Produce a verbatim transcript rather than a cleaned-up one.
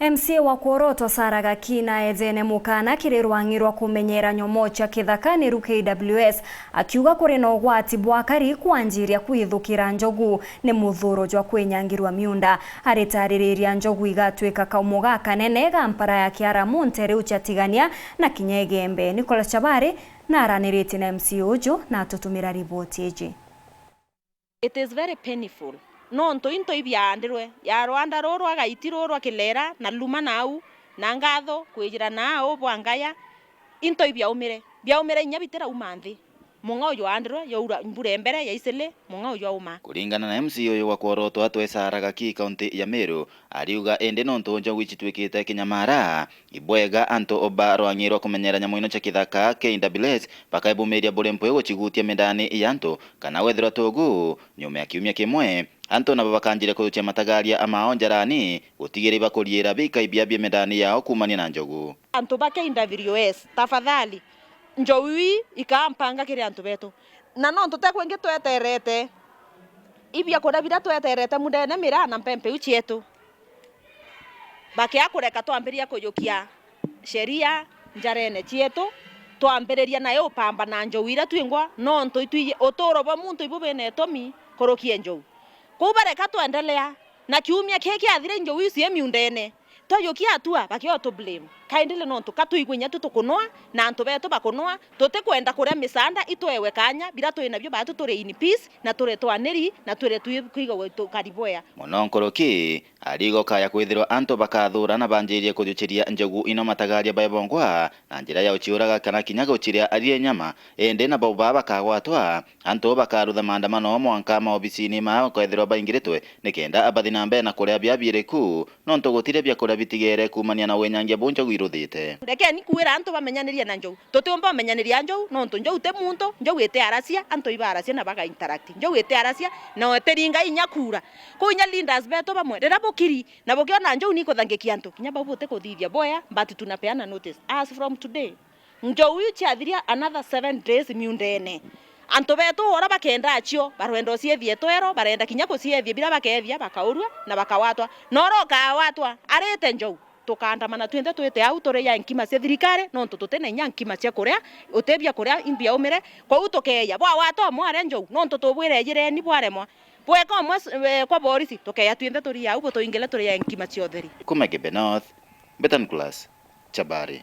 M C A wa Kworoto Sarah Gakina eejene mukaana kiri rwang'i rwa kumenyera nyomoo cia kithaka niru K W S, akiuga kuri na ugwati bwa akari kwanjiria kwithukira njogu ni muthuro jwa kwinyangirua miunda. Aritaririria njogu igatwika kaumo gakanene ga mpara ya Kiaramu, nteere cia Tigania na kinya Igembe. Nicholas Chabari naraniritie na M C A uju na atutumira riboti iji. It is very painful. Nontu into ibiaandirwe, ya rwanda ruru rwa Gaiti ruru rwa Kilera, na Luma nau, na Ngatho, kwijira nau bwa Ngaya, into ibiaumire. Biaumire inya bitirauma nthi. Mung'ao jwaandirwe, yaura mbura imbere, yaicili, mung'ao jwauma. Kuringana na M C A uyu wa Kworoto atwe Sarah Gakii, kaunti ya Meru, ariuga indi nontu njogu icitwikite kinyamara, ibwega antu ba rwang'i rwa kumenyera nyamu ino cia kithaka, K W S, bakaibumiria buri mpwi gucigutia mindani ya antu, kana wethirwa tugu, nyuma ya kiumia kimwe, antu nabo bakanjire kujukia matagaria amao njarani, gutigira ibakuriira bikaibia bia mindani yao kuumania na njogu. Antu ba K W S, tafadhali, njogu ii ikampanga kiri antu betu. Na nontu te kwingi tweterete, ibiakuria biria tweterete mundene miraa na mpempe iu cietu. Bakea kureka twambiriria kujukia sheria njarene cietu, twambiriria nayo upamba na njogu iria twingwa, nontu itwiji uturo bwa muntu ibu bwina itumi kurukia njogu. Kwou bareka twendelea, na kiumia kii kiathira njogu iu cii miundene, twajukia atua, bakio tu blame. Kaindili nontu ka twigwe inya tu tukunwa, na antu betu bakunwa, tutikwenda kuria misaanda, itwewe kanya, biria twi nabio baatu turi in peace, na turi twaniri, na twire twi kwigagwa tukari bwea. Mono nkuruki, ariuga ukaya kwithirwa antu bakathuura na banjirie kujukiria njogu ino matagaria bae bongwa, na njira ya uciuraga kana kinya guciria ari nyama, indi nabo baa bakagwatwa, antu bakarutha maandamano mwanka maobisini mao kwethirwa baingiritwe, nikenda bathi na mbere na kuria bia biiriku, nontu gutiri biakuria bitigere kuumania na winyangia buu njogu iruthite. Rekeni kwira antu bamenyanirie na njogu. Tutiumba umenyaniria njogu, nontu njogu ti muntu, njogu iti aracia, antu ibaaracia na baga interact. Njogu iti aracia, na itiringa inya kuura. Kwou inya leaders betu bamwe, riria bukiri, na bukiona njogu ni ikuthangikia antu, kinya bau butikuthithia bwea, but tunapeana notice. As from today, njogu iu ciathiria another seven days miundene, antu betu uria bakenda acio, barwenda uciethia itwero, barenda kinya kuciethia biria bakethia, bakaurua na bakawatwa. Na uria ukawatwa arite njogu, tukaandamana twinthe twite au turi ya nkima cia thirikari, nontu tutina inya nkima cia kuria, uti bia kuria imbiaumire. Kwou tukeeja, bwawatwa umwe aria njogu, nontu tubwire ejireni bwaremwa. Bweka umwe s-, e, kwa borisi, tukeeja twinthe turi au, butuingire turi ya nkima cia utheri. Kuma Gembe North, Betan Class, Chabari.